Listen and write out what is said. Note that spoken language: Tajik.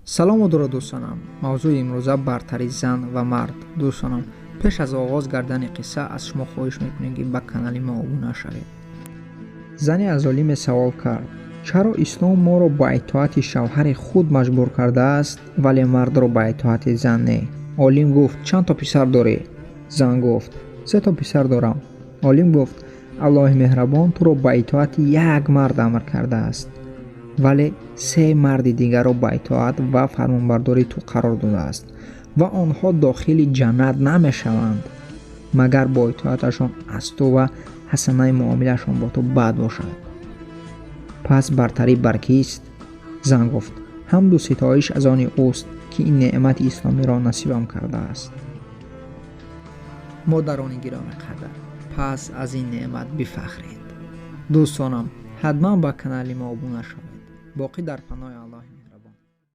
Салому дуруд, дӯстонам. Мавзӯи имрӯза: бартари зан ва мард. Дӯстонам, пеш аз оғоз гардани қисса аз шумо хоҳиш мекунем, ки ба канали мо обуна шавед. Зане аз олиме савол кард: чаро ислом моро ба итоати шавҳари худ маҷбур кардааст, вале мардро ба итоати зан не? Олим гуфт: чанд то писар дорӣ? Зан гуфт: се то писар дорам. Олим гуфт: Аллоҳи меҳрабон туро ба итоати як мард амр кардааст, вале се марди дигарро ба итоат ва фармонбардории ту қарор додааст ва онҳо дохили ҷаннат намешаванд, магар бо итоаташон аз ту ва ҳасанаи муомилашон бо ту бад бошад. Пас бартарӣ бар кист? Зан гуфт: ҳамду ситоиш аз они ӯст, ки ин неъмати исломиро насибам кардааст. Модарони гиромӣ қадр, пас аз ин неъмат бифахред. Дӯстонам, ҳатман ба канали мо обуна шавед. Боқӣ дар паноҳи Аллоҳи.